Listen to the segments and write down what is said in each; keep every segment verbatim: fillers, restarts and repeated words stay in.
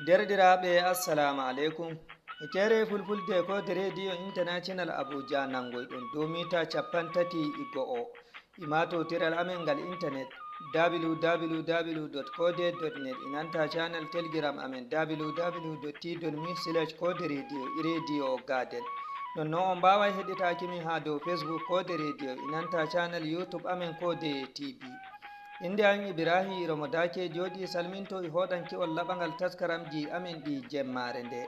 Derɗiraaɓe, assalamu aleykum. E keere fulfulde ko de Rediyo International Abuja nangoyɗon dow mita capanɗe tati e go'o. E maatotiral amen ngal intanet, w w w dot kode dot net, e nanta channel Telegram amen, w w w dot t dot m e slash kode radio, e Radio Garden. Non non on mbaaway heɗitaaki min haa dow Facebook Kode Radio, e nanta channel YouTube amen Kode T V. Innde am Ibrahim Romo Dake jooɗi salminto e hoɗanki on laɓangal taskaramji amen ɗi jemmaare nde.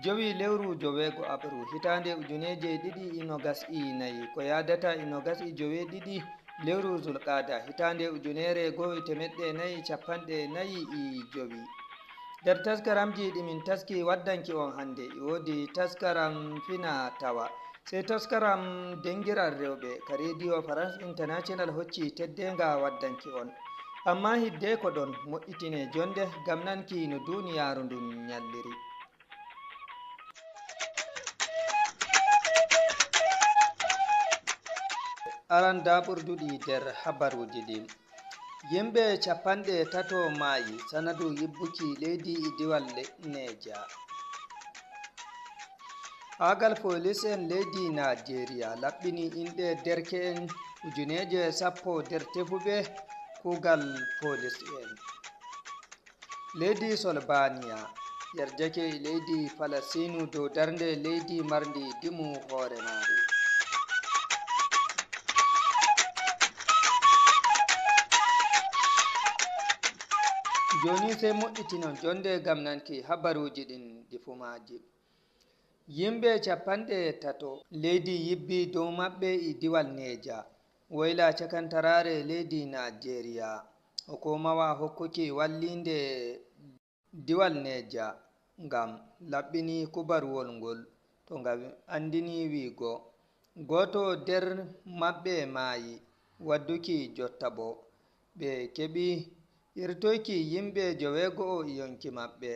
Jowi lewru joweego abaru, hitaande ujuneeje ɗiɗi e nogas e nayi, ko yaadata e nogas e joweeɗiɗi lewru Zulqaada, hitaande ujuneere goo e teemeɗɗe nayi e capanɗe nayi e jowi. Nder taskaramji ɗi min taski waddanki on hannde, e woodi taskaram fina tawa. Sey taskaram Dengiral Rewɓe ka Rediyo France International hocci teddeenga waddanki on. Ammaa hiddeko ɗon, moƴƴitine jonde ngam nanki no duuniyaaru ndun nyalliri. Aran daaɓurduɗi nder habaruuji ɗin. Yimɓe capanɗe tato maayi sanadu yibbuki leydi e diwal le-, Neja. Aagal foolis'en leydi Naajeeriya laɓɓini inɗe derke'en ujuneeje sappo nder tefuɓe kuugal foolis'en. Leydi Solbaniya yarjake e leydi Falasinu dow darnde leydi marndi dimu hoore maari. Jooni sey moƴƴitinon jonde ngam nanki habaruuji ɗin ɗi fuu maaji. Yimɓe capanɗe tato leydi yibbi dow maɓɓe e diwal Neja, woyla cakantaraare leydi Naajeeriya. Hukumawa hokkuki walliinde diwal Neja ngam laɓɓini kubaruwol ngol, to nga anndini wi'go gooto nder maɓɓe maayi, wadduki jotta boo. Ɓe keɓi irtoyki yimɓe joweego'o e yonki maɓɓe.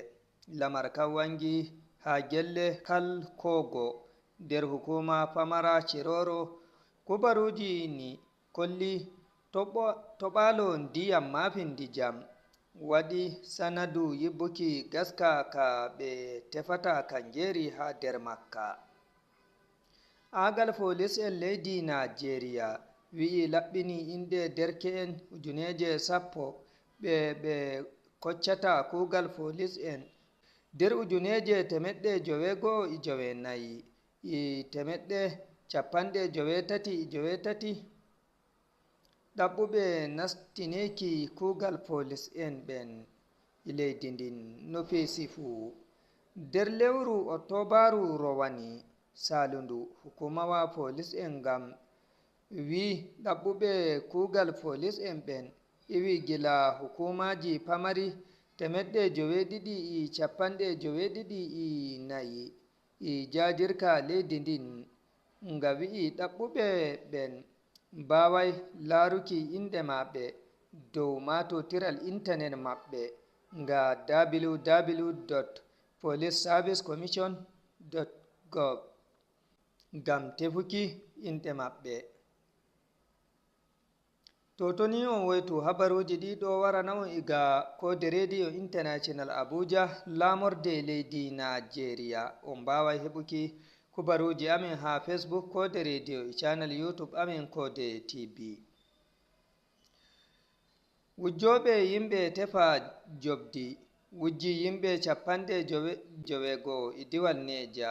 Lamar kan wangi haa gelle Kalkogo nder hukuma pamara Ciroro. Kubaruuji ni kolli toɓo-, toɓaalo ndiyam maafindijam waɗi sanadu yibbuki gaska ka ɓe tefata kanjeeri haa nder makka. Aagal foolis'en leydi Naajeeriya wi'i laɓɓini inɗe derke'en ujuneeje sappo ɓe ɓe koccata kuugal foolis'en nder ujuneeje teemeɗɗe joweego'o e joweenayi e teemeɗɗe capanɗe joweetati e joweetati. Ɗaɓɓuɓe nastineeki kuugal foolis'en ɓen e leydi ndin no feesi fuu. Nder lewru Oktobaaru rowani saalundu, hukumawa foolis'en ngam wi'i ɗaɓɓuɓe kuugal foolis'en ɓen iwi gila hukumaaji pamari teemeɗɗe joweeɗiɗi e capanɗe joweeɗiɗi e nayi e jaadirka leydi ndin nga wi'i ɗaɓɓuɓe ɓen mbaaway laaruki inɗe maɓɓe dow maatotiral intanet maɓɓe nga w w w dot police service commission dot gov ngam tefuki inɗe maɓɓe. To toni on woytu habaruuji ɗi ɗo warana on iga Kode Radio International Abuja, laamorde leydi Naajeeriya. On mbaaway heɓuki kubaruuji amin haa Facebook Kode Radio e channel YouTube amin Kode T V. Wujjooɓe yimɓe tefa jobdi wujji yimɓe capanɗe jowe-, joweego e diwal Neja.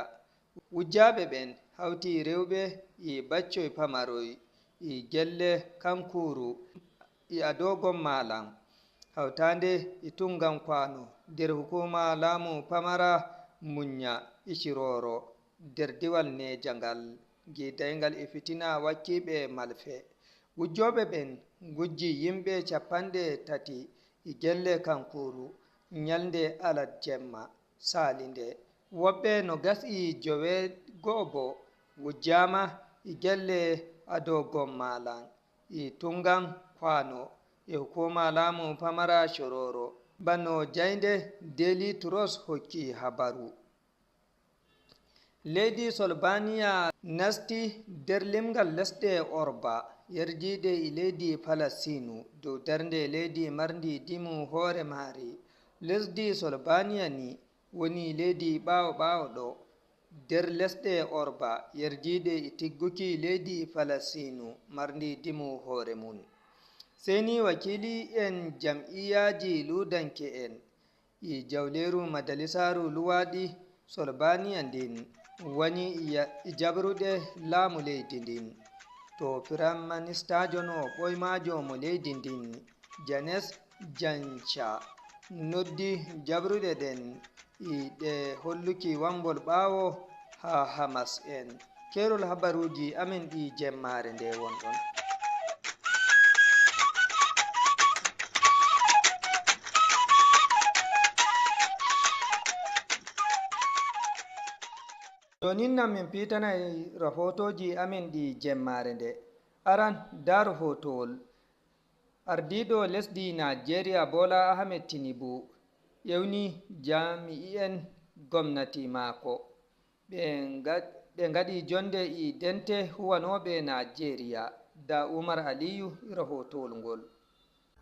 Wujjaaɓe ɓen hawti rewɓe e baccoy pamaroy e gelle Kankuru e Adogon Malan, hawtaande e Tungan Kwano nder hukuma laamu pamara Munya e Shiroro nder diwal Neja ngal, giidayngal e fitina wakkiiɓe malfe. Wujjooɓe ɓen ngujji yimɓe capanɗe tati e gelle Kankuru ñalnde alat jemma saali nde. Woɓɓe nogas e joweego'o boo wujjaama e gelle Adogon Malan e Tungan Kwano e hukuma laamu pamara Shiroro, bano jaaynde Daily Trust hokki habaru. Leydi Solbaniya nasti nder limgal lesɗe Orba, yerjiiɗe e leydi Falasinu, dow darnde leydi marndi dimu hoore maari. Lesdi Solbaniya ni woni leydi ɓaawo ɓaawo ɗo der lesɗe Orba yerdiiɗe e tigguki leydi Falasinu marndi dimu hoore mum. Sey ni wakiili'en jam'iyyaaji luudanke'en e jawleeru majalisaaru luwaaɗi Solbaniya ndin woni e ya-, e jaɓrude laamu leydi ndin. To Firaministaajo no ɓoymaajo mo leydi ndin, Janes Janca, noddi jaɓruɗe ɗen e ɗe holluki wambol ɓaawo haa Hamas en. Keerol habaruuji amen ɗi jemmaare nde wonɗon. Joonin nan min piitanay rahootooji amen ɗi jemmaare nde. Aran, daa rahootowol. Ardiiɗo lesdi Naajeeriya Bola Ahmed Tinubu ƴewni jaami'en gomnati maako. Ɓe nga-, ɓe ngaɗi jonde e dente huwanooɓe Naajeeriya, da Umar Aliyu e rahootowol ngol.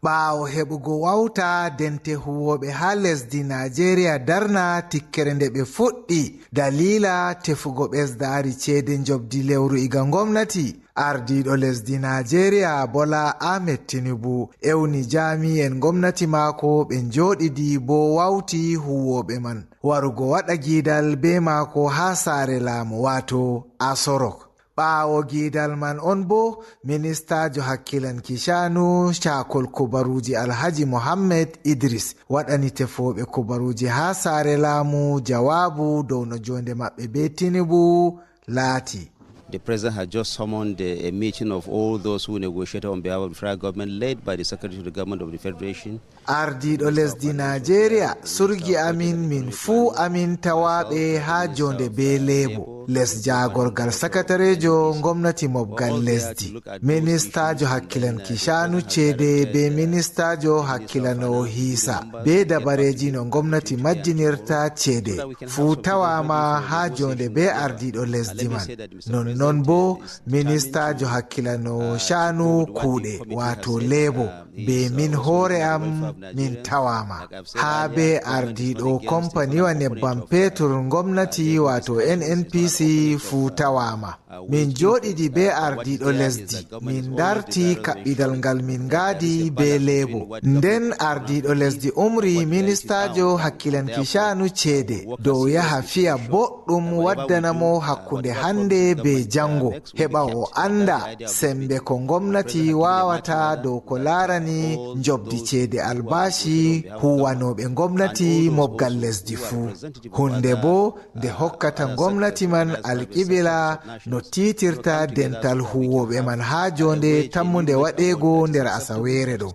Ɓaawo heɓugo wawta, dente huwooɓe haa lesdi Naajeeriya darna tikkere nde ɓe fuɗɗi daliila tefugo ɓesdaari ceede njobdi lewru iga ngomnati. Ardiiɗo lesdi Naajeeriya Bola Ahmed Tinubu ewni jaami'en ngomnati maako ɓe njooɗidi boo wawti huwooɓe man warugo waɗa giidal bee maako haa saare laamu, waato Aso Rock. Ɓaawo giidal man on boo, ministaajo hakkilanki caanu caakol kubaruuji Alhaji Mohammed Idris waɗani tefooɓe kubaruuji haa saare laamu jawaabu dow no joonde maɓɓe bee Tinubu laati. The president has just summoned a, a meeting of all those who negotiated on behalf of the federal government, led by the secretary to the government of the federation. Ardiiɗo lesdi Naajeeriya surgi amin, min fuu amin tawaaɓe haa joonde bee leebo, les jaagorgal sakatareejo ngomnati mobgal lesdi, ministaajo hakkilanki caanu ceede bee ministaajo hakkilanoowo hiisa bee dabareeji no ngomnati majjinirta ceede, fuu tawaama haa joonde bee ardiiɗo lesdi man. Nonnon boo, ministaajo hakkilanoowo caanu kuuɗe, waato leebo, bee min hoore am min tawaama, haa bee ardiiɗo kompaniwa nebbam peetur ngomnati, waato N N P C, fuu tawaama. Min jooɗidi bee ardiiɗo lesdi, min ndarti kaɓɓidal ngal min ngaadi bee leebo. Nden ardiiɗo lesdi umri ministaajo hakkilanki caanu ceede dow yaha fiya boɗɗum waddana mo hakkunde hannde bee janngo, heɓa o annda sembe ko ngomnati waawata dow ko laarani njobdi ceede albaashi huwanooɓe ngomnati mobgal lesdi fuu. Huunde boo nde hokkata ngomnati man alqibila no tiitirta dental huwooɓe man haa joonde tammunde waɗeego nder asaweere ɗo.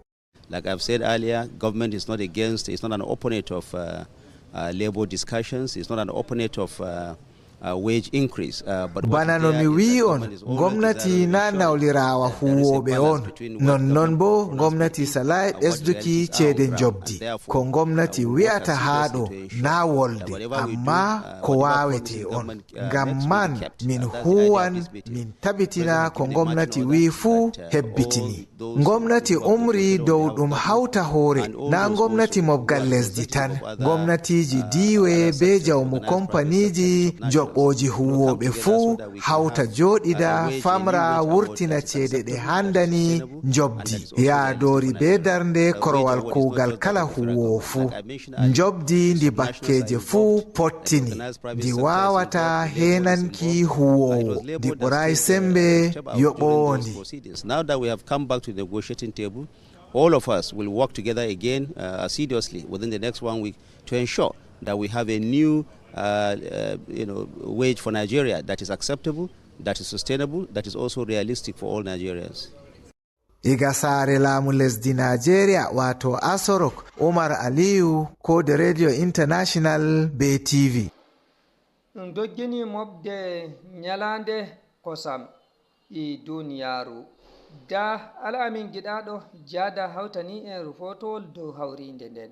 Like I've said earlier, government is not against, it's not an opponent of, uh, uh, labor discussions, it's not an opponent of, uh, uh, wage increase. Uh, but what Bana no they mi are is wi'i that on, government is always ngomnati desirous na of ensuring nawliraawa that there is a huwooɓe balance on. Between what Nonnon government boo, wants to ngomnati pay and salay what ɓesduki reality is ceede now. Njobdi. And therefore, Ko ngomnati uh, we work wi'ata haa assiduously ɗo, to ensure naa that wolde, whatever we do, ammaa uh, ko whatever waawete promises on. Government, uh, Ngam makes will be man, kept. Min And that's the idea of huuwan, this meeting. Min tabitina ko ngomnati wi'i fuu hebbitini. Ngomnati umri dow ɗum hawta hoore, naa ngomnati mobgal lesdi tan, ngomnatiiji diiwe bee jawmu kompaniiji njoɓooji huwooɓe fuu hawta jooɗida, famra, wurtina ceede ɗe handani njobdi, yaadoori bee darnde korowal kuugal kala huwoowo fuu. Njobdi ndi bakkeeje fuu pottini, ndi waawata heenanki huwoowo, ndi ɓuraay sembe yoɓoowo ndi. Now that we have come back to the negotiating table, all of us will work together again, uh, assiduously within the next one week to ensure that we have a new, uh, uh, you know, wage for Nigeria that is acceptable, that is sustainable, that is also realistic for all Nigerians. Iga saare laamu lesdi Naajeeriya, waato Aso Rock, Umar Aliyu, koode Radio International bee T V. Ɗum doggini moɓde ñalaande kosam e duniyaaru. Da Al'amin giɗaaɗo Jaada hawtani en rufootowol dow hawriinde nden.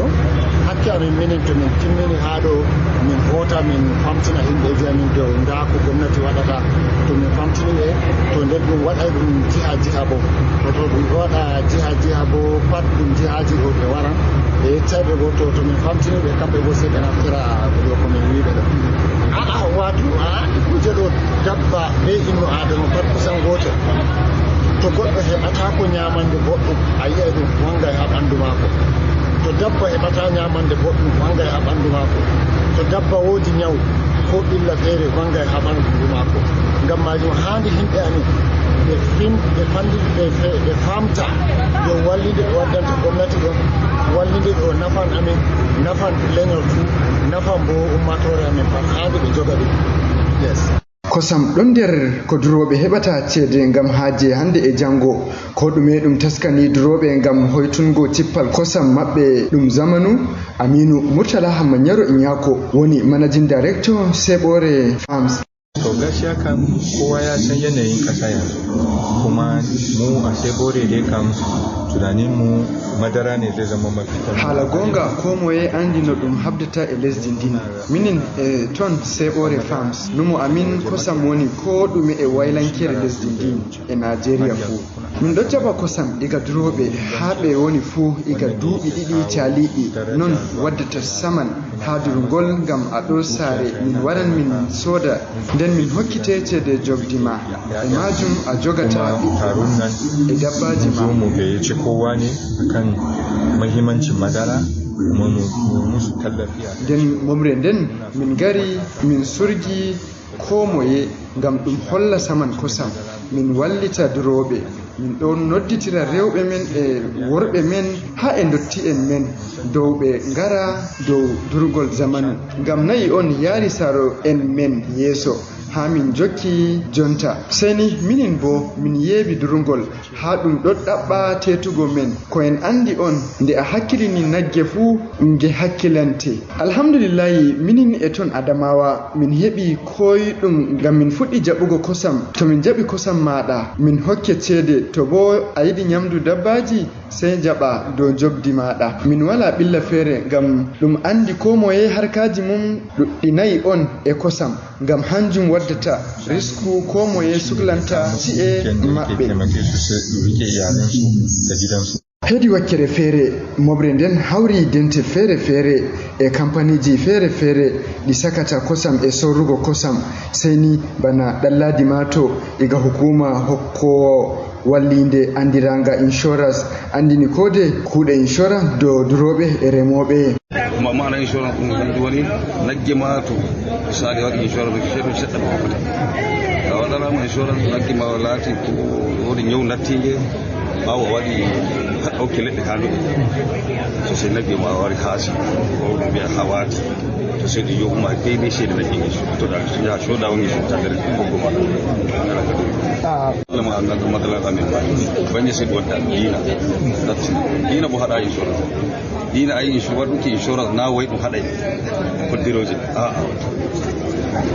ɗo, hakke amin minen to min timmini haa ɗo, min hoota min famtina yimɓeeji amin dow ndaa ko gomnati waɗata. To min famtini ɓe, to nder ɗum waɗay ɗum jiha jiha bo. To, to ɗum waɗa jiha jiha bo, pat ɗum jihaaji ɗo ɓe waran, ɓe yeccay ɓe bo, to, to min famtini ɓe, kamɓe bo sey ɓe naftira ɗo ko min wi'i ɓe ɗo. A'a, wato, a anndi kuuje ɗo, dabba be innu Aadama pat kusan gootel. To goɗɗo heɓataako nyaamande boɗɗum, a yi'ay ɗum wangay haa ɓanndu maako. To dabba heɓataa nyaamande boɗɗum, wangay haa ɓanndu maako. To dabba woodi nyaw, ko ɓilla feere wangay haa ɓanndu maako. Ngam maajum, haandi yimɓe amin ɓe fin-, ɓe fandi-, ɓe fe-, ɓe faamta yo wallinde ɓe waddanta gomnati ɗon, wallinde ɗo nafan amin, nafan leñol fuu, nafan bo ummaatoore amin pat, haandi ɓe joga ɗum. Yes. Kosam ɗon nder ko durooɓe heɓata ceede ngam haaje hannde e janngo. Ko ɗume ɗum taskani durooɓe ngam hoytungo cippal kosam maɓɓe ɗum zamanu? Aminu Murtala Hamma Nyaro Inyako woni Managing Director Seɓoore Farms. To gaskiya kam, kowa ya san yanayin ƙasa yanzu. Kuma mu a Seɓoore dai kam, tunaninmu madara ne zai zama mafita. Haala goonga, koo moye anndi no ɗum haɓdata e lesdi ndin. Minin e ton Seɓoore Farms, numo amin kosam woni koo ɗume e waylankere lesdi ndin e Naajeeriya fuu. Min ɗo jaɓa kosam iga durooɓe haa ɓe woni fuu iga duuɓi ɗiɗi caaliiɗi. Non waddata saman haa durngol ngam a ɗo saare min waran min sooda, nden min hokkite ceede jogdi ma. E maajum a jogata ɓiɓɓe ma e dabbaaji ma. Zo mu gayyaci kowa ne akan mahimmancin madara, kuma mu, mu musu tallafi a kan. Nden momre nden min ngari min surgi koo moye ngam ɗum holla saman kosam, min wallita durooɓe. Min ɗon nodditira rewɓe men e worɓe men haa e ndotti'en men dow ɓe ngara dow durgol zamanu. Ngam na'i on yaari saaro'en men yeeso haa min njokki jonta. Sey ni minin boo min yeebi durngol haa ɗum ɗon ɗaɓɓa teetugo men. Ko en anndi on, nde a hakkilini nagge fuu, nge hakkilante. Alhamdulillahi, minin e ton Adamawa, min heɓi koyɗum ngam min fuɗɗi jaɓugo kosam. To min jaɓi kosam maaɗa, min hokke ceede. To boo a yiɗi nyamdu dabbaaji, sey jaɓa dow jogdi maaɗa. Min walaa ɓilla feere ngam ɗum anndi koo moye harkaaji mum ɗuɗɗinaay on e kosam. Ngam hanjum waddata risku koo moye suklanta ci'e maɓɓe. Hedi wakkere feere, moɓre nden hawri dente feere-feere e kampaniiji feere-feere ɗi sakata kosam e sorrugo kosam, sey ni bana ɗallaadi maato iga hukuma hokkoowo walliinde anndiraanga insurance anndini koode kuuɗe insurance dow durooɓe e remooɓe. Ma-, maana insurance ɗum kanjum woni nagge ma to misali a waɗi insurance, seeɗa seɗɗa ko hokkata. A waɗanaama insurance, nagge ma laati ko woodi nyawu nattiinde, ɓaawo a waɗi a hokki leɗɗe haa nduɗe. So, so nagge ma wari haasi, ko ɗum mbiya hawaati. To seeɗi yo umma daidai seeɗi nagge nge. To ɗa yaha sooda woni so tagere ko ko ma. Ala ka ɗum. Wala ma ngal matsala ka min ba. Banye seeɗi wadda diina. That's diina bo haɗa insurance. Diina ay insu-, waɗuki insurance na way ɗum haɗay. Koddiroje. A'a.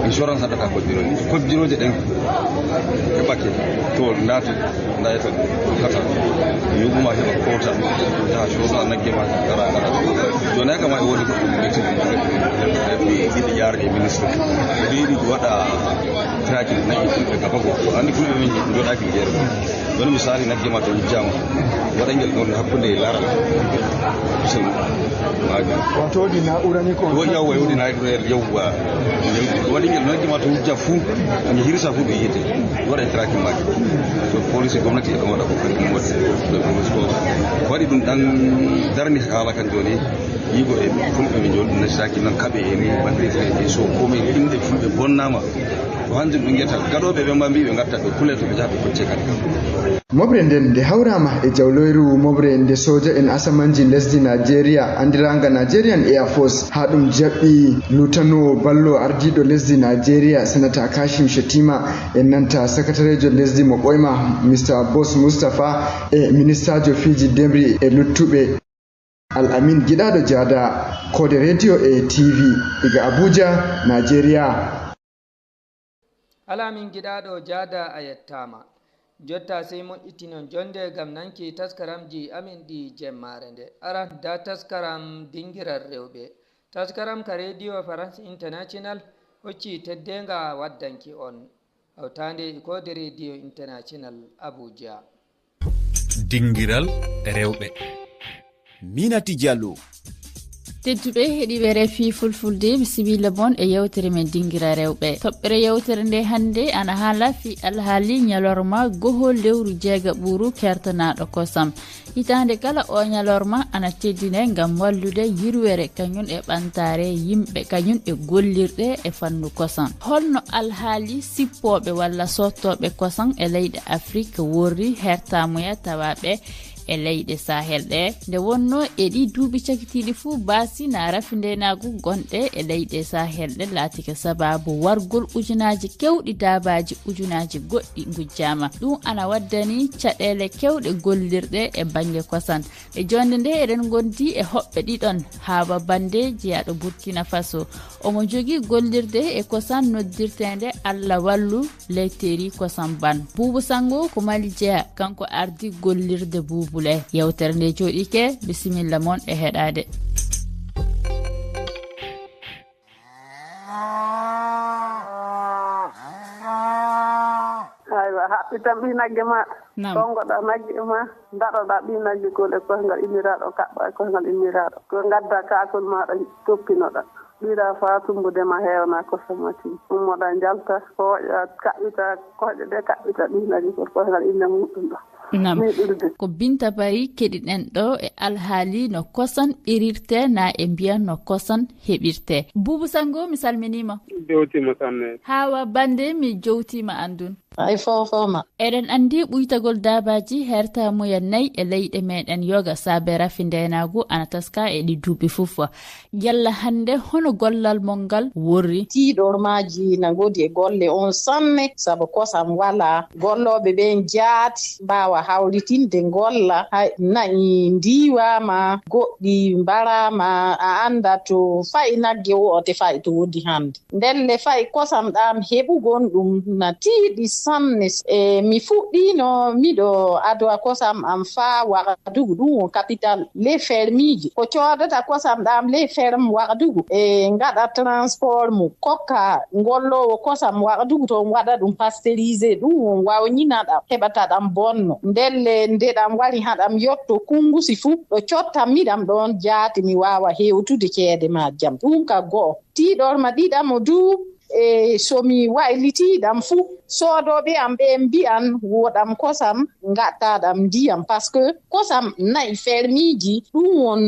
Insurance haɗata ko jiro ni. Ko jiroje ɗen. Ke bakke. To ndati. Ndayata. Kata. Yoguma heɓa kota. Taha soda nagge ma. Gara gara. Joni kama e woni ko ɗum ɓe tigi. Ɓe yiɗi yaar e ministre. Ɓe yiɗi waɗa tracking nayi fulɓe gaba go. Andi fulɓe min joɗaki jeere. Woni misali nagge ma to wujjama. Waɗa ngel ɗon hakkunde laral. Sel. Majum. Wato wodi na'ura ni ko. Wo yawwa, wodi na'ura, yawwa. Waɗi ngel nagge ma to wujja fu. Ngi hirsa fu ɓe yite. Waɗa tracking ma. To police gomnati e ɗon waɗa ko kadi ɗum waɗi. Ɗo police ko. Waɗi ɗum ɗan darni haala kan joni. Yigo e fulɓe ɓe joni nasaki nan kaɓe e ni. Ɓandirte e so kome inɗe fulɓe bonnama. Ko hanjum ɗum yetta gaɗoɓe ɓe mba mbi ɓe gatta ɓe kule to ɓe jaha ɓe kocce kadi. Moɓre nden nde hawrama e jawloyru moɓre nde soja en asamanji lesdi Najeriya andiranga Nigerian Air Force, ha ɗum jaɓɓi Lutano Ballo, ardiɗo lesdi Najeriya, Senata Kashim Shettima, e nanta sakatarejo lesdi mo ɓoyma, Mister Boss Mustapha, e ministajo fiji demri e luttuɓe. Al Amin Giɗaɗo Jada, Kode Radio e T V, diga Abuja, Najeriya. Alaa min giɗaaɗo jaada a yettaama. Jotta sey moƴƴitinon jonnde ngam nanki taskaramji amin ɗi jemmaare nde. Aran ndaa taskaram dingiral rewɓe. Taskaram ka Reediyo Farans International hocci teddeenga waddanki on. Hawtaande e Koode Reediyo International Abuja. Dingiral rewɓe. Minati Diallo. Tedduɓe heɗiiɓe refi fulfulde, bisimilla mon e yewtere men dingira rewɓe. Toɓɓere yewtere nde hannde ana haala fi alhaali ñalorma goho lewru jeegaɓuru kertanaaɗo kosam. Hitaande kala o ñalorma ana teddine ngam wallude yirwere kañum e ɓantaare yimɓe kañum e gollirɗe e fannu kosam. Holno alhaali sippooɓe walla sottooɓe kosam e leyɗe Afrik worri hertamuya tawaɓe e leyɗe Sahel ɗe? Nde wonno e ɗi duuɓi cakitiiɗi fuu, baasi na rafi ndeynaagu gonɗe e leyɗe Sahel ɗe laatike sabaabu wargol ujunaji kewɗi, daabaaji ujunaji goɗɗi ngujjaama. Ɗum ana waddani caɗeele kewɗe gollirɗe e bannge kosam. E joonde nde eɗen ngondi e hoɓɓe ɗiɗon, Hawa Bande jeyaaɗo Burkina Faso. Omo jogii gollirde e kosam noddirteende Allah Wallu Leyteeri Kosam Ban. Buubu Sanngo ko Mali jeyaa, kanko ardii gollirde buubule. Yewtere nde jooɗiike, bisimilla mon e heɗaade. Aywa, haɓɓitan ɓii nagge ma. Naam. Tongoɗa nagge ma, ndaɗoɗa ɓii nagge gol e koyngal inniraaɗo, kaɓɓa e koyngal inniraaɗo. Ko ngadda kaakol maaɗa, toppinoɗa. Ɓiraa faa tumbude ma heewna kosam matin. Ummoɗa njalta, hooƴa, kaɓɓita koyɗe ɗe, kaɓɓita ɓii nagge gol koyngal innde muɗum ɗo. Naam. Miɗirde. Ko Binta Bari keɗiɗen ɗo e alhaali no kosam ɓirirte na e mbiyan no kosam heɓirte. Buubu Sanngo, mi salminiima. Jowtiima sanne. Hawa Bande, mi jowtiima anndun. Ay fofoma. Eɗen anndi ɓuytagol daabaaji hertamuya nayi e leyɗe meɗen yoga saabe rafi ndeenaagu ana taska e ɗi duuɓi fof. Yalla hannde hono gollal mon ngal worri? Tiiɗormaaji na ngodi e golle on sanne, sabu kosam walaa. Gollooɓe ɓen jaati mbaawa hawritinde ngolla, hay na'i ndiiwaama, goɗɗi mbaraama, a anndaa to fayi nagge woote, fayi to woni hannde. Ndelle fayi kosam ɗam heɓugol ɗum na tiiɗi sanne. E mi fuɗɗiino miɗo adowa kosam am faa Wagadugu, ɗum won capital ley fermiiji. Ko coodata kosam ɗam ley ferme Wagadugu, e ngaɗa transport mum, kokka ngolloowo kosam Wagadugu toon waɗa ɗum pasteurisé, ɗum won wawñina ɗam, heɓata ɗam bonno. Ndelle nde ɗam wari haa ɗam yotto Kunngusi fu, ɗo cottammi ɗam ɗoon jaati mi waawa hewtude ceede majjam. Ɗum ka go'o. Tiiɗorma ɗiɗamo du, e so mi waylitii ɗam fu, soodooɓe am ɓeen mbi'an wo ɗam kosam, ngaɗtaa ɗam ndiyam. Parce que kosam na'i fermiiji, ɗum won,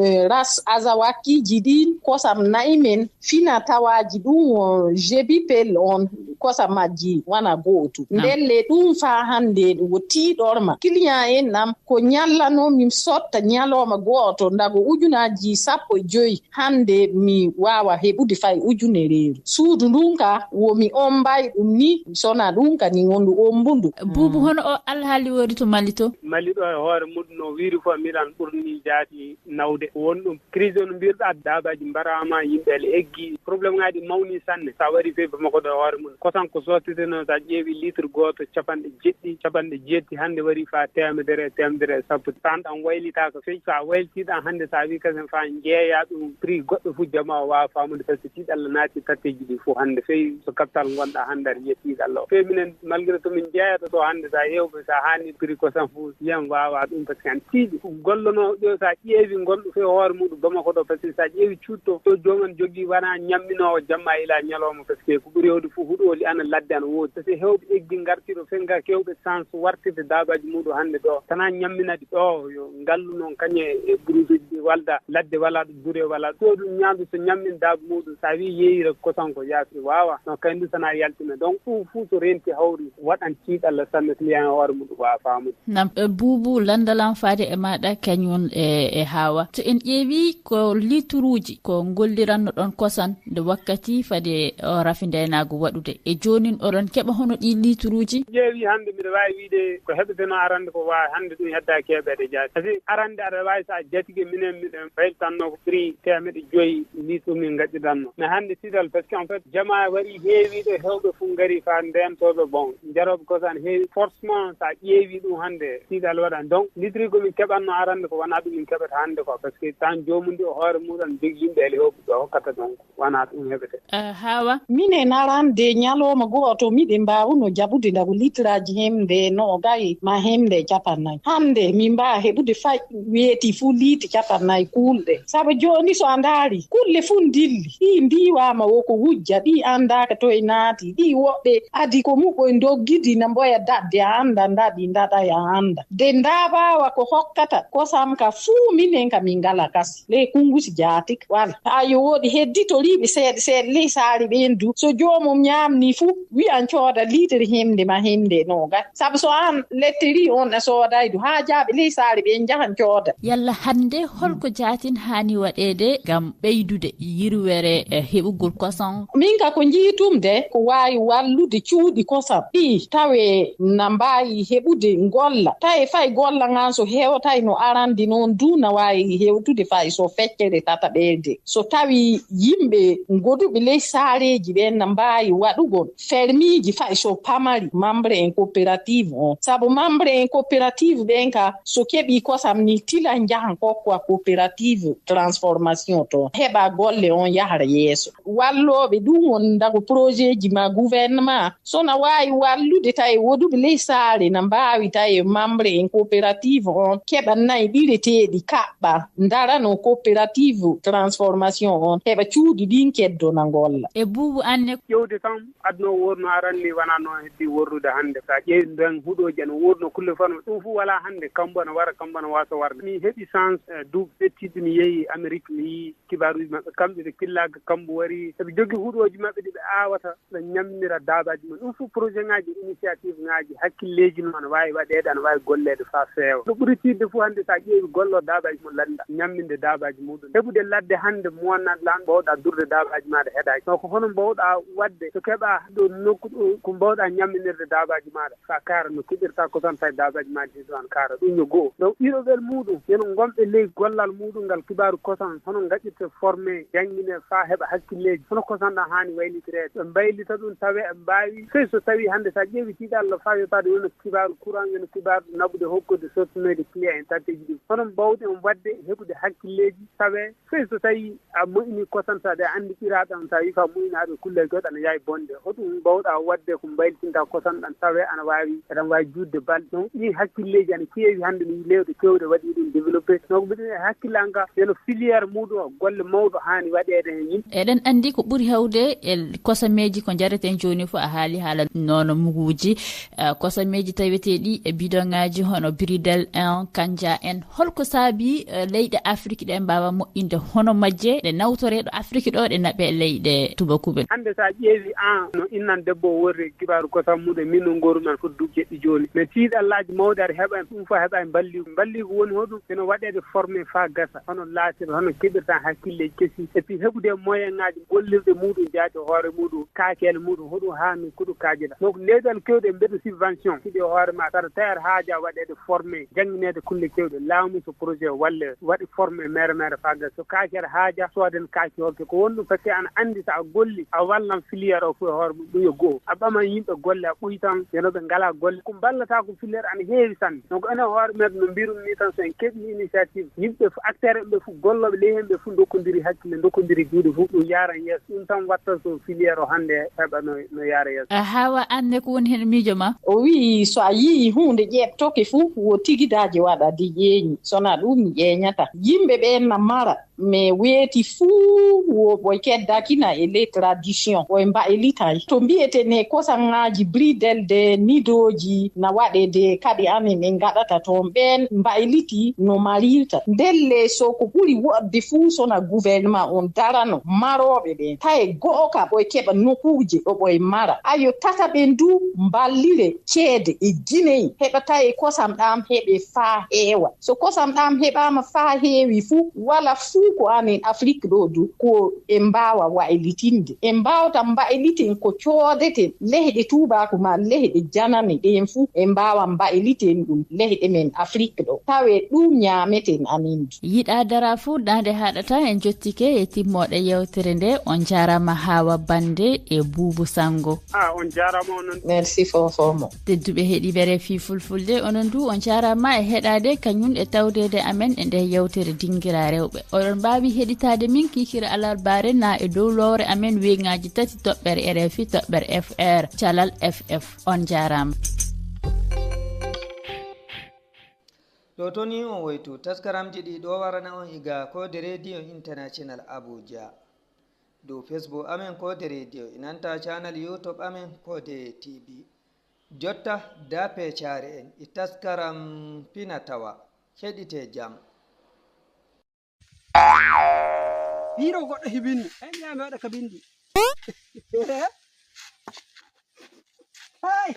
eh, ras azawakiiji ɗiin, kosam na'i men fina tawaaji, ɗum won jebipel on, kosam majji wana gootu. Naam. Ndelle ɗum faa hannde wo tiiɗorma. Client en am ko ñallanoo mi sotta ñalooma gooto ndago ujunaaji sappo e joy. Hannde mi waawa heɓude fay ujune reeru. Suudu Ndun ka womi ombay ɗum ni, sona ɗum ka ni wondu ombundu. Buubu, hono o alhaali woodi to Mali to? Mali ɗo e hoore muɗum no wiiri fof, miɗan ɓurni jaati nawde. Won ɗum crise no mbirɗa, daabaaji mbaraama, yimɓe ele eggi, problème ŋaaji mawni sanne. Sa wari fii Bamako ɗo e hoore mum, kosan ko sottiteno, sa ƴeewi litre gooto, capanɗe jeɗɗi, capanɗe jeetti, hannde wari fa teemedere, teemedere e sappo. Tan ɗan waylitaaka fey. Sa wayliti ɗan hannde, sa wi kasen fa njeeya ɗum prix goɗɗo fu, jama o waawa faamude, parce que tiiɗalla naati tatteeji ɗi fof hannde. Fey so kaptal ngonɗa hannde, aɗa yiya tiiɗalla o. Fey minen, malgré to min jeeyata to hannde, sa hewɓe, sa haani prix kosan fu, yiyan waawa ɗum, parce que an tiiɗi. Gollono ɗo, sa ƴeewi ngonɗo fey hoore muɗum Bamako ɗo, parce que sa ƴeewi cuutto, to jooman jogii wana ñamminoowo jamma ila ñalawma, parce que ko ɓuri hewde fof huɗooli ana ladde ana woodi. Parce que hewɓe eggi ngarti ɗo, fey nga kewɓe chance wartirde daabaaji muɗum hannde ɗo. Tana ñamminadi ɗo, yo ngallu noon kañe e buruusuuji ɗi walda, ladde wala ɗo, dure wala ɗo. Ɗum ñaandu so ñammin daaba muɗum, sa wi yeeyira kosan ko yaafri waawa. No kay ndu sana yaltina. Donc ɗum fuu so renti hawri waɗan tiiɗalla sanne client e hoore muɗum waawa faamude. Nam, e, Buubu, lanndal am faade e maaɗa kañum e, e Haawa. So en ƴeewi ko lituruuji ko ngolliranno ɗon kosan nde wakkati fade o rafi ndeenaagu waɗude. E joonin oɗon keɓa hono ɗi lituruuji? Ƴeewi hannde mbiɗa waawi wiide ko heɓeteno arande ko waawi hannde ɗum heddaaki heɓeede jaati. Parce que arande aɗa waawi sa jatike minen miɗen baylitanno ko prix teemeɗe joyi litre min ngaɗirɗanno. Mais hannde tiiɗal, parce que en fait, jama wari heewi ɗo, hewɓe fof ngari fa ndentooɓe, bon, jarooɓe kosan heewi. Forcément, sa ƴeewi ɗum hannde, tiiɗal waɗan. Donc, litre ko min keɓatno arande ko wona ɗum min keɓata hannde ko, parce que tan joomum ndi o hoore muɗum jogii yimɓe ele hewɓe ɓe hokkata, donc wona ɗum heɓete. Eh, Haawa? Minen arande ñalawma gooto miɗen mbaawuno jaɓude ndago litraaji hemde noogay ma hemde capannay. Hannde min mbaa heɓude fay weeti fuu liiti capannay kuulɗe. Sabu jooni so a ndaari, kulle fuu ndilli. Ɗi ndiiwaama wo ko wujja, ɗi anndaaka toye naati. Ɗi woɓɓe adi ko muɓɓoy ndoggidi na mboya daɗde a annda, ndaɗi ndaɗay a annda. De ndaabaawa ko hokkata kosam ka fuu minen ka min ngala kasi. Ley kunngusi jaatik wala. Haa yo woodi hedditoriiɓe seeɗa seeɗa ley saare ɓeen du. So joomum ñaamni fuu, wi'an cooda liitiri hemde ma hemde noogay. Sabu so aan lettiri on a sooday du, haajaaɓe ley saare ɓeen njahan cooda. Yalla hannde holko jaatin haani waɗeede ngam ɓeydude yirwere e heɓugol kosan? Min ka ko njiitum de, ko waawi wallude cuuɗi kosan ɗi tawe na mbaawi heɓude ngolla. Tawi fay golla ngan so hewtay no arandi noon du na waawi hewtude fay so feccere tataɓeede. So tawi yimɓe goduɓe ley saareeji ɓeen na mbaawi waɗugol fermiiji fay so pamari membre en coopérative on. Sabu membre en coopérative ɓeen ka so keɓi kosam ni tila njahan kokkuwa coopérative transformation to heɓa golle on yahra yeeso. Wallooɓe ɗum on ndago projet ji ma gouvernement so na waawi wallude tawi woduɓe ley saare na mbaawi tawi membre en coopérative on keɓa nayi ɓireteeɗi kaɓɓa ndarano coopérative transformation on heɓa cuuɗi ɗin keddona ngolla. E Buubu, anne? Ƴewde kam, aduna o worno aranni wona no heddi worrude hannde. Sa ƴeewi nden huɗooji ana worno kulle fano, ɗum fof wala hannde, kambo ana wara, kambo ana wasa warde. Mi heɓi chance, eh, duuɓi ɓettiɗi mi yehi Amérique, mi yii kibaaruuji maɓɓe, kamɓe ɓe killaaka kambo wari, eɓe jogii huɗooji maɓɓe ɗi ɓe aawata, ɓe ñammira daabaaji mum. Ɗum fof projet ŋaaji, initiative ŋaaji, hakkilleeji no ana waawi waɗeede, ana waawi golleede faa feewa. Ko ɓuri tiiɗde fof hannde, so a ƴeewi golloo daabaaji mum lannda, ñamminde daabaaji muɗum. Heɓude ladde hannde, mo wonnaa lan mbaawɗaa durde daabaaji maaɗa heɗaaki. Taw ko hono mbaawɗaa waɗde, so keɓaa ɗo nokku ɗo, ko mbaawɗaa ñamminirde daabaaji maaɗa? Sa kaara no keɓirta kosan tawi daabaaji ma ɗi ɗo an kaara. Ɗum yo go'o. Donc ɗiɗoɓel muɗum, yo no ngonɓe ley gollal muɗum ngal kibaaru kosan, hono ngaɗirte formé, janngine faa heɓa hakkilleeji. Hono kosan ɗan haani waylitireede. Ɓe mbaylita ɗum tawe ɓe mbaawi. Sey so tawi hannde sa ƴeewi tiiɗalla faa yottaade wona kibaaru courant, wona kibaaru naɓude hokkude sosnoyde client en tatteeji ɗi. Hono mbawɗen waɗde heɓude hakkilleeji tawe Sey so tawii a moƴƴini kosan, so aɗa anndi ɓiraaɗo an, so a wii ko a moƴƴini, aɗa kulla e goɗɗo, ana yaawi bonde. Hoɗum mbaawɗaa waɗde ko mbaylitinta kosan ɗan, tawee ana waawi, eɗen waawi juutde balɗe? Donc, ɗii hakkilleeji ana keewi hannde, mi yii leyɗe keewɗe waɗii ɗum développé. Donc, mbiɗen e hakkille an ka, yo no filière muɗum o, golle mawɗo haani waɗeede heen yimɓe. Eɗen anndi ko ɓuri heewde e kosameeji ko njareten jooni fof, a haali haala nono muguuji, eh, kosameeji taweteeɗi e bidoŋaaji hono Bridel en, Kanja en. Holko saabii, eh, leyɗe Afrik ɗe mbaawa moƴƴinde hono majje, ɗe nawtoree ɗo Afrik ɗo, ɗe naɓee leyɗe tubakuɓe? Hannde, so a ƴeewi, an no innan debbo o worri kibaaru kosam muɗum, min no ngooruɗen fof duuɓi jeɗɗi jooni. Mais tiiɗallaaji mawɗi aɗa heɓa en, ɗum fof heɓa en mballigu. Mballigu woni hoɗum? Ene waɗeede formé faa gasa, hono laatira, hono keɓirta hakkilleeji kesi, et puis heɓude moyen ŋaaji gollirɗe muɗum. Yaade hoore muɗum, kaakeele muɗum, hoɗum haani, ko ɗum kaajata. Donc, leydal kewɗe mbeɗa subvention, siɗi hoore ma, saɗa tawata haaja waɗeede formé, janngineede kulle kewɗe, laamu so projet walle, waɗi formé mere mere faa gasa. So kaake aɗa haaja, sooden kaake hokke. Ko wonɗum fekke ana anndi so a golli, a wallan filière o fof e hoore mum, ɗum yo go'o. A ɓaman yimɓe golle, a ɓuytan, yano ɓe ngalaa golle. Ko mballata ko filière ana heewi sanne. Donc, enen hoore men no mbirumi ni tan, so en keɓii initiative, yimɓe fof, acteur en ɓe fof, gollooɓe ley heen ɓe fof ndokkondiri hakkille, ndokkondiri juuɗe fof, ɗum yaaran yeeso. Ɗum tan watta so filière o hannde heɓa no, no yaara yeeso. A Hawa, aan ne ko woni heen miijo ma? O wi'i, so a yi'i huunde ƴeeɓtoke fuu, wo tigidaaje waɗa de ƴeeñi. Sona ɗum ƴeeñata. Yimɓe ɓeen na mara, mais weeti fuu wo ɓoy keddakina e les traditions, ɓoy mbaylitay. To mbi'etene kosaŋaaji bridel de nidooji na waɗe de kaɗi amen en ngaɗata toon, ɓeen mbayliti no marirta. Ndelle so ko ɓuri woɗde fuu sona gouvernement on darano marooɓe ɓeen. Taye go'o ka ɓoy keɓa nokuuje ɗo ɓoy mara. Ayo tata ɓeen du mballire ceede e jiney heɓa taye kosam ɗam heɓe faa heewa. So kosam ɗam heɓaama faa heewi fuu, wala fuu ko amen Afrik ɗo du ko en mbaawa waylitinde. En mbaawta mbayliten ko coodeten leyɗe tuubaaku maa leyɗe janane ɗeen fuu, en mbaawa mbayliten ɗum leyɗe men Afrik ɗo. Tawe ɗum ñaameten amen du. Yiɗaa dara fuu, daande haɗata, en jottike e timmooɗe yewtere nde. On njaaraama Hawa Bande e Buubu Sanngo. Ah, on njaaraama onon. Merci fofo mo. Tedduɓe heɗiiɓe R F I Fulfulde, onon du on njaaraama e heɗaade kañum e tawdeede amen e nde yewtere Dingira Rewɓe. Oɗon mbaawi heɗitaade min kiikiiɗe alarbaare na e dow lowre amen weeŋaaji tati toɓɓere R F I toɓɓere F R calal F F. On njaaraama. Ɗo toni on woytu taskaramji ɗi ɗo warana on iga Kode Radio International Abuja. Dow Facebook amen Kode Radio, inanta channel YouTube amen Kode T V. Jotta da pecaare en e taskaram fina tawa. Heɗite jam. Biro goɗɗo hibini. Hey, mi waɗa ka bindi. Hey.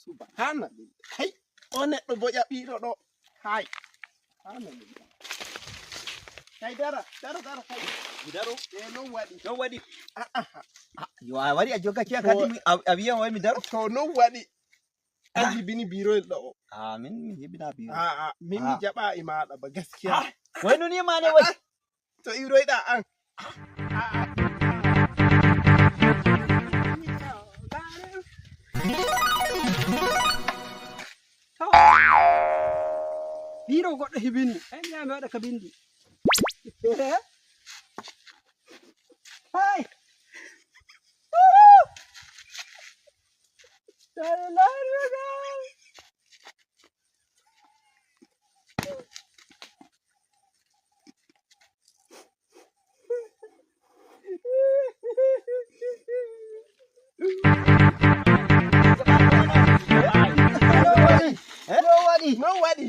Subhanallah. Hay, o neɗɗo boƴa ɓiɗo ɗo. Hay. Subhanallah. Hay, dara, dara, dara, hay. Mi daro? E, non waɗi. Non waɗi? Ah, ah, ah. Ah, yo, a wari a joga kiya kadi mi, a, a wiya wai mi daro? To non waɗi. An hibini biroyel ɗo o. Ah, min mi hibina biro. Ah, ah, min mi jaɓa e maɗa ba gaskiya. Ah, wai nuni ma ne wai. To iroyɗa an. Biro goɗɗo hibini. Ay, mi waɗa ka bindi. Hay. No waɗi? No waɗi?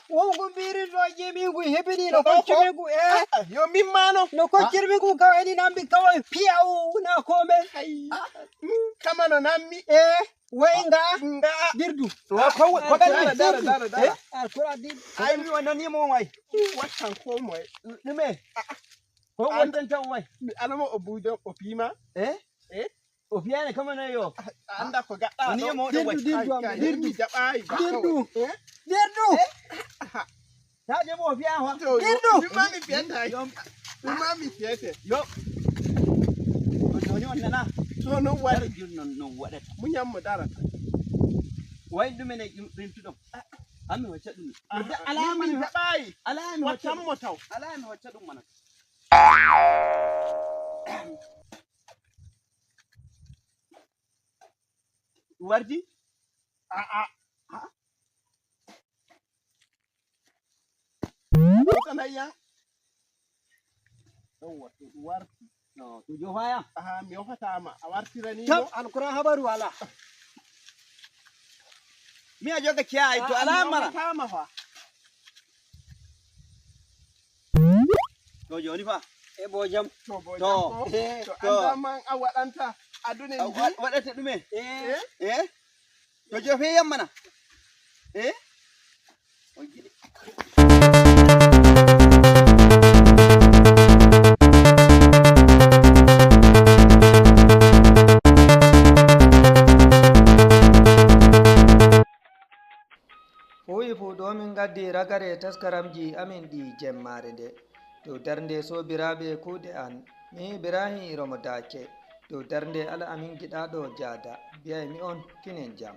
Wonko mbirito jemigu heɓini no koccumi ngu, eh. Yo min mano. No koccirmi ngu kaw eni nambi kaw e piyaw na kombe. Kamano nammi. Eh. Wai nga. Nga. Dirdu. Ko, ko, ko ɓen dara, dara, dara, dara. Eh? Alkura dirdu. Ay, mi wonani mo wai. Wattan ko moy. Ɗume? Ko wonten tan wai. Mi alamo o buujo, o piima. Eh? Eh? O fiyani kama na yo. Anda ko gaɗɗa. Ni mo ɗo wai. Dirdu, dirdu. Dirdu. Dirdu. Eh? Dirdu. Eh? Taa ƴeeɓo o fiya ho. Girɗo. Min ma mi fiyata. Yo. Min ma mi fiyata. Yo. Ko jooni on nana. To non waɗi. Jun non non waɗata. Muñam mo darata. Way ɗumen e ɗum rintuɗo. Ami hocca ɗum. Alaa mi heɓayi. Alaa mi hocca ɗum. Mo taw. Alaa mi hocca ɗum mana. Wardi? A'a. Wota nayya. Yawwa, to ɗum warti. To ɗum jofaya? Aha, mi yofataama. A wartirani mo? Tab, alquran habaru wala. Mi a joga kiyaye to ala mara. Yofataama fa. To jooni fa? E bo jam. To bo jam ko? To. To. Anda man a waɗanta aduna ndi. Waɗata ɗume? Eh? To jofe yammana. Eh? On jiɗi. Fuu e fuu ɗo min ngaddi ragare taskaramji amin ɗi jemmaare nde. Dow darnde soobiraaɓe kuuɗe an, mi Ibrahim Iromo Daake. Dow darnde Al Amin giɗaaɗo jaada, mbiyay mi on kinen jam.